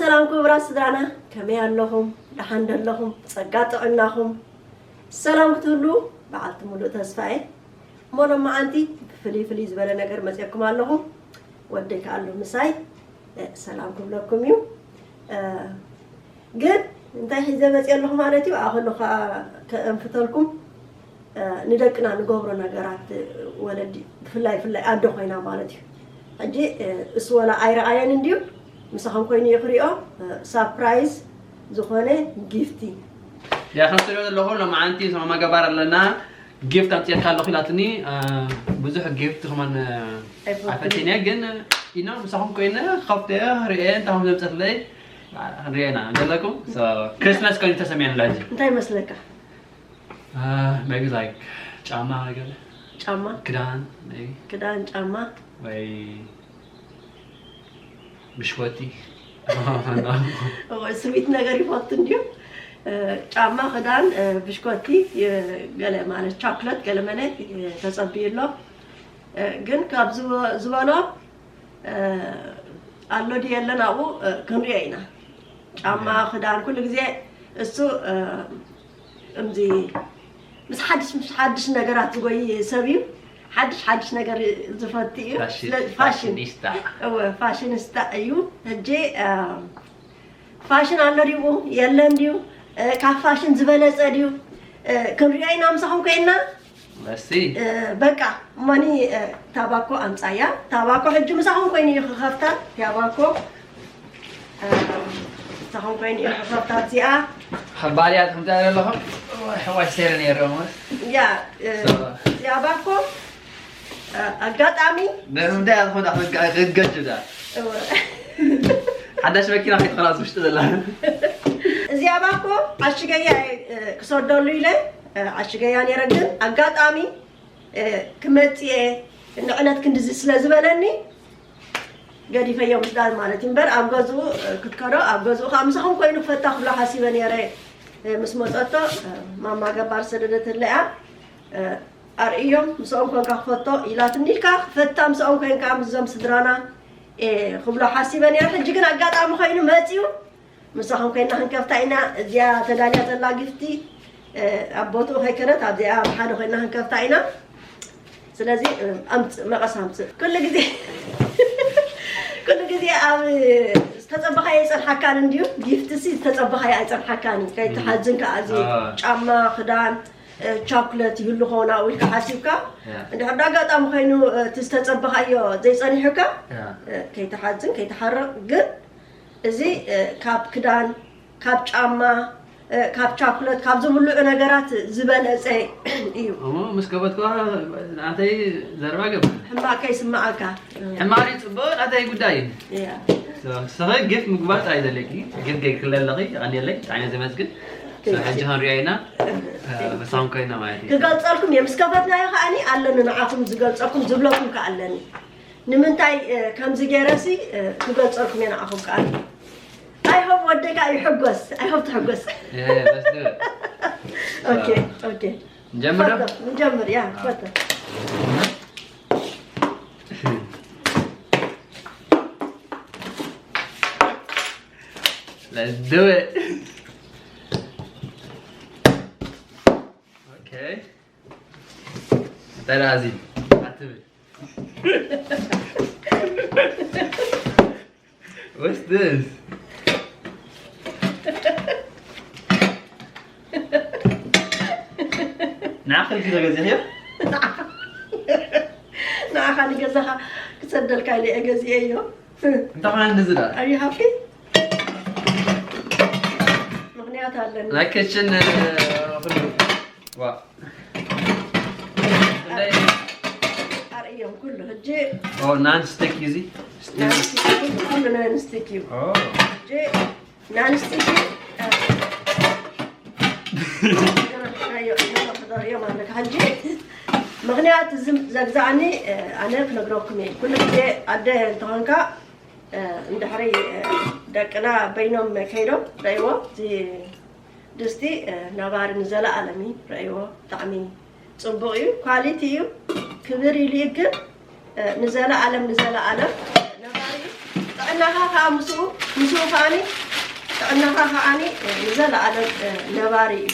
ሰላም ክቡራት ስድራና፣ ከመይ ኣለኹም? ደሓን ዶ ኣለኹም? ጸጋ ጥዕናኹም ሰላም ክትህሉ በዓልቲ ሙሉእ ተስፋ እየ። እሞ ሎመዓንቲ ብፍልይ ፍልይ ዝበለ ነገር መፅየኩም ኣለኹ። ወደይ ከኣሉ ምሳይ፣ እ፣ ሰላም ክብለኩም እዩ። እ፣ ግን እንታይ ሒዘ መፅየ ኣለኹ ማለት እዩ? ኣኸሉ ከዓ ከእንፍተልኩም፣ እ፣ ንደቅና ንገብሮ ነገራት፣ እ፣ ወለዲ ብፍላይ፣ ብፍላይ ኣዶ ኮይና ማለት እዩ። ሕጂ፣ እ፣ እሱ ወላ ኣይረኣየን እንድዩ፣ ምሳኹም ኮይኑ እዩ ክሪኦ፣ እ፣ ሳፕራይዝ ዝኾነ ጊፍቲ። ያ፣ ከም ትሪኦ ዘለኹ ሎመዓንቲ እቶም ኣገባር ኣለና፣ ጊፍት ኣምፅኤልካ ኣለኹ ኢላትኒ። እ፣ ብዙሕ ጊፍት ከማን፣ እ፣ ኣይፈቱን። ኣይፈትን እየ፣ ግን፣ እ፣ ኢኖ ምሳኹም ኮይነ ክኸፍቶ እየ፣ ክሪኦ እየ፣ እንታይ ከም ዘምፀትለይ፣ እ፣ ክንሪኦ ኢና ዘለኩም። ሶ፣ ክሪስማስ ኮይኑ ተሰሚዕና ኣሎ ሕጂ። እንታይ ይመስለካ? እ፣ maybe like ጫማ ነገር። ጫማ? ክዳን፣ maybe። ክዳን፣ ጫማ። ወይ ብሽኮቲ። እዎ፣ ስዊት ነገር ይፈቱ እንድዩ። እ፣ ጫማ፣ ክዳን፣ እ፣ ብሽኮቲ፣ እ፣ ገለ ማለት ቻክለት፣ ገለ መለ፣ እ፣ ተጸብዩ ኣሎ። እ፣ ግን ካብ ዝወ-፣ ዝበሎ፣ እ፣ ኣሎ ድዩ የለን ኣብኡ፣ እ፣ ክንሪኦ ኢና። ጫማ፣ ያ። ክዳን፣ ኩሉ ግዜ እሱ፣ እ፣ ከምዚ ምስ ሓድሽ፣ ምስ ሓድሽ ነገራት ዝጎይ ሰብ እዩ። ሓድሽ፣ ሓድሽ ነገር ዝፈቱ እዩ። ፋሽን-፣ ስለ-፣ ፋሽን። ፋሽኒስታ። እወ፣ ፋሽኒስታ እዩ። ሕጂ፣ እ፣ ፋሽን ኣሎ ድዩ? የለን ድዩ? እ፣ ካብ ፋሽን ዝበለጸ ድዩ? እ፣ ክንሪኦ ኢና ምሳኹም ኮይንና። መሲ። እ፣ በቃ፣ ማኒ፣ እ፣ ታባኮ ኣምጻያ። ታባኮ ሕጂ ምሳኹም ኮይኑ እዩ ክኸፍታ። ታባኮ፣ እ፣ ምሳኹም ኮይኑ እዩ ክኸፍታ እዚኣ። ሓባልያ ትምጻእ ዘለኹም? ወይ፣ ሕዋሽ ሰይረ ነይረ እሞ። ያ፣ እ፣ ሶ። ታባኮ፣ እ፣ ኣጋጣሚ። ንምንታይ ኣትኾን ኣኽገጅዳ? እወ። ሓዳሽ መኪና ከይትኾና ኣብዚ ውሽጢ ዘላ። እዚኣ ባኮ ዓሽገያ፣ እ፣ ክሰደሉ ኢለ፣ እ፣ ዓሽገያ ነይረ፣ ግን ኣጋጣሚ፣ እ፣ ክመጽእ እየ፣ ንዕለት ክንድዚ ስለ ዝበለኒ፣ ገዲፈዮ ምስዳድ ማለት እዩ። እምበር ኣብ ገዝኡ፣ እ፣ ክትከዶ፣ ኣብ ገዝኡ ከዓ ምሳኹም ኮይኑ ክፈታ ክብሎ ሓሲበ ነይረ። እ፣ ምስ መጸቶ፣ እ፣ ማማ ገባር ሰደደትለይ እያ። እ፣ ኣርእዮም፣ ምስኦም ኮንካ ክፈቶ ኢላትኒ ኢልካ፣ ክፈታ ምስኦም ኮንካ ምስዞም ስድራና፣ እ፣ ክብሎ ሓሲበ ነይረ። ሕጂ ግን ኣጋጣሚ ኮይኑ መጺኡ። ምሳኹም ኮይና ክንከፍታ ኢና። እዚኣ ተዳልያ ዘላ ጊፍቲ፣ እ፣ ኣብ ቦትኡ ከይከደት ኣብዚኣ ኣብ ሓደ ኮይና ክንከፍታ ኢና። ስለዚ፣ እ፣ ኣምጽእ፣ መቐስ ኣምጽእ። ኩሉ ግዜ፣ ኩሉ ግዜ ኣብ ዝተጸበኻዮ ኣይጸንሓካን እንድዩ። ጊፍቲ ሲ ዝተጸበኻዮ ኣይጸንሓካን እዩ። ከይትሓዝን ከኣ እዚ አ። ጫማ፣ ክዳን፣ እ፣ ቻኩለት ይህሉ ኸውን ኣብኡ ኢልካ ሓሲብካ። ያ። እንድሕር ዳ ኣጋጣሚ ኮይኑ፣ እ፣ እቲ ዝተጸበኻዮ ዘይጸኒሑካ፣ ያ። እ፣ ከይትሓዝን ከይትሓርቕ። ግን እዚ፣ እ፣ ካብ ክዳን፣ ካብ ጫማ፣ እ፣ ካብ ቻኩለት፣ ካብ ዝብልዑ ነገራት ዝበለጸ እዩ። እሞ ምስ ከፈትኩዋ፣ ኣንተይ ዘረባ ገብ። ሕማቕ ከይስምዓካ። ሕማቕ እዩ፣ ጽቡቕ፣ ናተይ ጉዳይ እዩ። ያ። ሶ፣ ንስኺ ጊፍት ምግባር ጥራይ ዘለኪ፣ ጊፍት ገይርክለ ኣለኺ፣ የቐንየለይ፣ ብጣዕሚ እየ ዘመስግን። ሶ፣ ሕጂ ክንሪኦ ኢና። እ፣ ምሳኹም ኮይና ማለት እዩ። ክገልጸልኩም እየ፣ ምስ ከፈትናዮ ከኣኒ ኣለኒ ንዓኹም ዝገልጸልኩም፣ ዝብለኩም ከኣ ኣለኒ። ንምንታይ፣ እ፣ ከምዚ ገይረሲ፣ እ፣ ክገልጸልኩም እየ ንዓኹም ከኣ። I hope ወደይ ከኣ ይሕጎስ። I hope ትሕጎስ። Yeah, yeah, let's do it. ኦኬ፣ So, ኦኬ። ንጀምር ዶ? ትፈተል፣ ንጀምር፣ ያ፣ አዎ። ትፈተል። Let's do it. Okay. ተራዚ ኣትብል። What's this? ንዓኺ ኢልኪ ዶ ገዚእኽዮ? ንዓኻ ንገዛኻ ክሰደልካ ኢለ እየ ገዚኤዮ። እንታይ ኾነ እንደዚ ደኣ? Are you happy? ምኽንያት ኣለኒ። ናይ ክችን፣ እ፣ ኩሉ። ዋ። ኣርእዮም ኩሉ ሕጂ። ኦ፣ ናን ስቲክ እዩ እዚ? ናን ስቲክ፣ ኩሉ፣ ኩሉ ናን ስቲክ እዩ። ኦ። ሕጂ ናን ስቲክ እዩ። እ፣ ገረብካዮ፣ ገረብ ክደርዮም ኣለካ። ሕጂ ምኽንያት እዚ ዘግዛእኒ፣ እ፣ ኣነ ክነግረኩም እየ። ኩሉ ግዜ ኣደ እንተኾንካ፣ እ፣ እንድሕሪ፣ እ፣ ደቅና በይኖም ከይዶም ረእይዎ፣ እዚ ድስቲ፣ እ፣ ነባሪ ንዘለኣለም እዩ። ረእይዎ፣ ብጣዕሚ ጽቡቕ እዩ፣ ኳሊቲ እዩ፣ ክብር ኢሉ እዩ፣ ግን፣ እ፣ ንዘለኣለም፣ ንዘለኣለም ነባሪ እዩ። ጥዕና ጥዕናኻ ከዓ ምስኡ ምስኡ ከዓኒ ጥዕናኻ ከዓኒ ንዘለኣለም ነባሪ እዩ።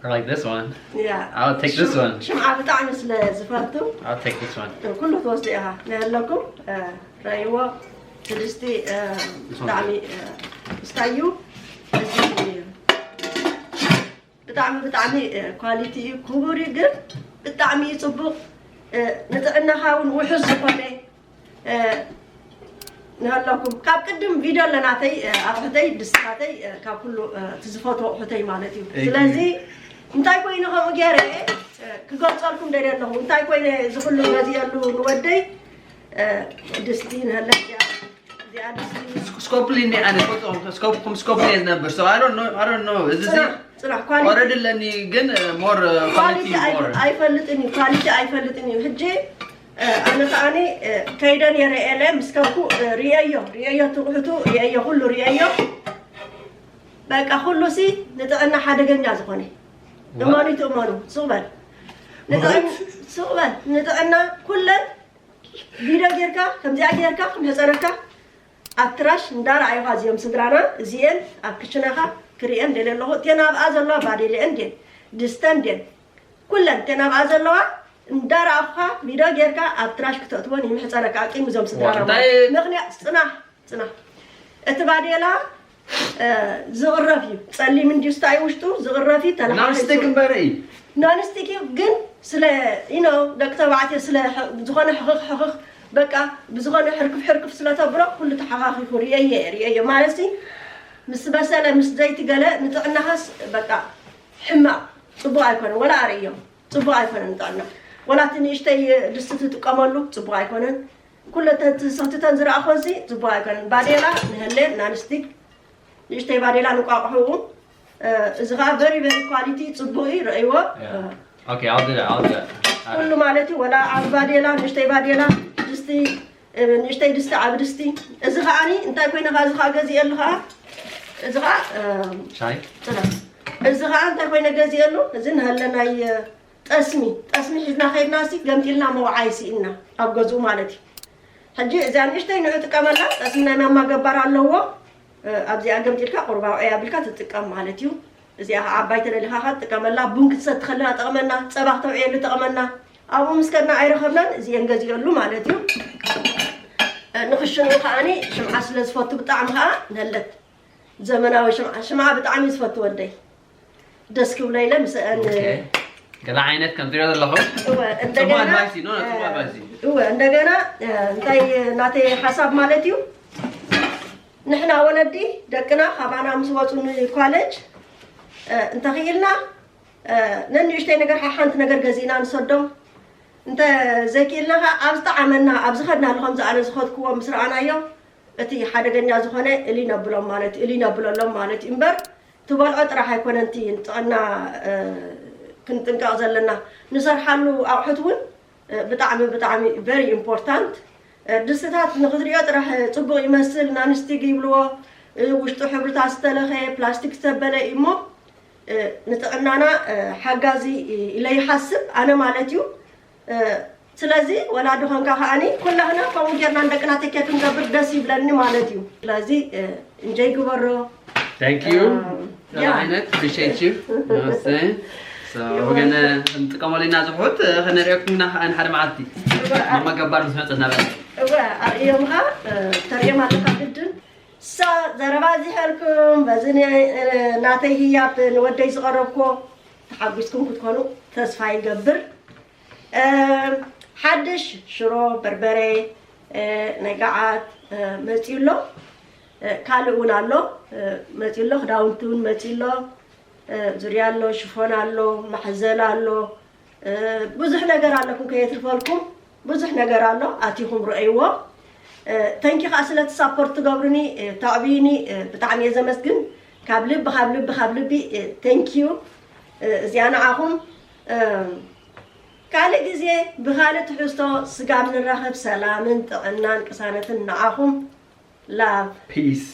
I like this one. ያ I'll take this one. ሽምዓ ብጣዕሚ ስለ ዝፈቱ I'll take this one. ኩሉ ትወስዱ ኢኻ። ንህለኩም ረይዎ ትድስቲ ብጣዕሚ ስታዩ ብጣዕሚ ብጣዕሚ ኳሊቲ እዩ፣ ክቡር እዩ፣ ግን ብጣዕሚ እዩ ፅቡቕ። ንጥዕናኻ እውን ውሑስ ዝኾነ ንሃለኩም ካብ ቅድም ቪድዮ ኣለናተይ ኣቑሑተይ ድስታተይ ካብ ኩሉ ትዝፈትዎ ኣቑሑተይ ማለት እዩ። ስለዚ እንታይ ኮይኑ ከምኡ ገይረ ክገልፀልኩም ደልየ ኣለኹ። እንታይ ኮይነ እዚ ኩሉ ገዚአሉ ንወደይ ድስቲ ንሃለያ እዚኣ ድስቲ Skopling ni ani koto skop kum skopling number. So I don't know. I don't know. Is this ፅናሕ it? ፅናሕ ኳሊቲ Already ለኒ ግን more uh, ኳሊቲ quality more. ኣይፈልጥን እዩ። ኳሊቲ ኣይፈልጥን እዩ። ሕጂ ኣነ ከዓኒ ከይደ ነይረ ኤለ ምስ ከብኩ ርእየዮ ርእየዮ ትቑሕቱ ርእየዮ ኩሉ ርእየዮ በቃ ኩሉ ሲ ንጥዕና ሓደገኛ ዝኾነ እመኑ ትእመኑ ስቕ በል ንጥዕና- ስቕ በል ንጥዕና ኩለን ቪድዮ ጌርካ ከምዚኣ ጌርካ ክምሕፀረካ ኣብ ትራሽ እንዳረኣዩኻ እዚኦም ስድራና እዚኤን ኣብ ክችናኻ ክርእየን ደልየ ኣለኹ። እተን ኣብኣ ዘለዋ ባዴልአን ድየን ድስተን ድየን ኩለን እተን ኣብኣ ዘለዋ እንዳረኣኹኻ ቪድዮ ጌርካ ኣብ ትራሽ ክተእትወን ይምሕፀረካ። ኣቂሙ እዞም ስድራና እንታይ- ምኽንያት ፅናሕ ፅናሕ እቲ ባዴላ ዝቕረፍ እዩ። ፀሊም እንዲዩ ስታይ ውሽጡ ዝቕረፍ እዩ ተለሓሒሱ ናንስቲክ እምበር እዩ። ናንስቲክ እዩ ግን ስለ you know ደቂ ተባዕትዮ ስለ ዝኾነ ሕኽኽ ሕኽኽ በቃ ብዝኾነ ሕርክፍ ሕርክፍ ስለ ተብሎ ኩሉ ተሓኻኺኹ ርእየዮ እየ ርእየዮ ማለት ሲ ምስ በሰለ ምስ ዘይቲ ገለ ንጥዕናኻስ በቃ ሕማቕ ፅቡቕ ኣይኮነን ወላ ኣርእዮም ፅቡቕ ኣይኮነን ንጥዕና ወላ እቲ ንእሽተይ ድስቲ ትጥቀመሉ ፅቡቕ ኣይኮነን ኩለ ሰኽትተን ዝረኣኾ እዚ ፅቡቕ ኣይኮነን ባዴላ ንህሌ ናንስቲክ ንእሽተይ ባዴላ ንቋቑሑ እውን እዚ ከዓ very very quality ፅቡቅ እዩ ረእይዎ Okay, I'll do that. I'll do that. All right. ኩሉ ማለት እዩ ወላ ዓቢ ባዴላ ንእሽተይ ባዴላ ድስቲ ንእሽተይ ድስቲ ዓቢ ድስቲ እዚ ከዓኒ እንታይ ኮይነ ከዓ እዚ ከዓ ገዚኤሉ ከዓ እዚ ከዓ Shine. ፅና እዚ ከዓ እንታይ ኮይነ ገዚኤሉ እዚ ንሃለ ናይ ጠስሚ ጠስሚ ሒዝና ከይድና ሲ ገምጢልና መውዓይ ስኢና ኣብ ገዝኡ ማለት እዩ ሕጂ እዚኣ ንእሽተይ ንዑ ጥቀመላ ጠስሚ ናይ ማማ ገባር ኣለዎ ኣብዚኣ ገምጢልካ ቁርባውዒ ኣቢልካ ትጥቀም ማለት እዩ። እዚኣ ከዓ ዓባይ ተደሊኻ ከዓ ትጥቀመላ። ቡን ክትሰቲ ከለና ጠቕመና፣ ፀባ ክተውዕየሉ ጠቕመና። ኣብኡ ምስ ከድና ኣይረኸብናን እዚኤን ገዚኦሉ ማለት እዩ። ንክሽንኡ ከዓኒ ሽምዓ ስለ ዝፈቱ ብጣዕሚ ከዓ ነለት ዘመናዊ ሽምዓ ሽምዓ ብጣዕሚ ዝፈቱ ወደይ ደስ ክብሎ ኢለ ምስአን Okay. ገለ ዓይነት ከም ትሪኦ ዘለኹም እወ ጽቡቅ እንደገና advice እዩ። No, no, ጽቡቅ advice እዩ። እወ እንደገና እንታይ ናተይ ሓሳብ ማለት እዩ ንሕና ወለዲ ደቅና ካባና ምስ ወፁ ንኮሌጅ እንተኽኢልና ነንእሽተይ ነገር ሓሓንቲ ነገር ገዚእና ንሰዶም እንተ ዘይክኢልና ከዓ ኣብ ዝጠዓመና ኣብ ዝኸድናሉ ከምዚ ኣነ ዝኸድክዎ ምስ ረኣናዮ እቲ ሓደገኛ ዝኾነ እሊ ነብሎም ማለት እዩ እሊ ነብለሎም ማለት እዩ እምበር ትበልዖ ጥራሕ ኣይኮነን እቲ ጥዕና ክንጥንቀቕ ዘለና ንሰርሓሉ ኣቑሑት እውን ብጣዕሚ ብጣዕሚ very important ድስትታት ንክትሪኦ ጥራሕ ፅቡቅ ይመስል ናንስቲግ ይብልዎ ውሽጡ ሕብርታት ዝተለኸ ፕላስቲክ ዝተበለ እዩ እሞ ንጥዕናና ሓጋዚ ኢለ ይሓስብ ኣነ ማለት እዩ ስለዚ ወላዲ ኾንካ ከዓኒ ኩላህና ከምኡ ጌርና ንደቅና ተኬፍ ንገብር ደስ ይብለኒ ማለት እዩ ስለዚ እንጀይ ግበሮ Thank you. ያ Tonight, appreciate you. You know what I'm saying? So we're gonna እንጥቀመሉ ኢና ዝሑት ከነሪኦኩም ኢና ከዓን ሓደ መዓልቲ ማማ ገባር ምስ መፀ እናበለ እወ ኣርእዮም ኸዓ ተርእዮም ኣለካ ግድን ሳ ዘረባ እዚሐልኩም በዚ ን- ናተይ ህያብ ንወደይ ዝቐረብኮ ተሓጒስኩም ክትኮኑ ተስፋ ይገብር ሓድሽ ሽሮ በርበረ ናይ ገዓት መፂኡ ኣሎ ካልእ እውን ኣሎ መፂኡ ኣሎ ክዳውንቲ እውን መፂኡ ኣሎ ዙርያ ኣሎ ሽፎን ኣሎ ማሕዘል ኣሎ ብዙሕ ነገር ኣለኩም ከየትርፈልኩም ብዙሕ ነገር ኣሎ ኣቲኹም ረእይዎ ተንኪ ከዓ ስለቲ ሳፖርት ትገብሩኒ ተዕብዩኒ ብጣዕሚ እየ ዘመስግን ካብ ልቢ ካብ ልቢ ካብ ልቢ ተንኪዩ እዚኣ ንዓኹም ካልእ ግዜ ብካልእ ትሕዝቶ ስጋብ ንራኸብ ሰላምን ጥዕናን ቅሳነትን ንዓኹም love Peace.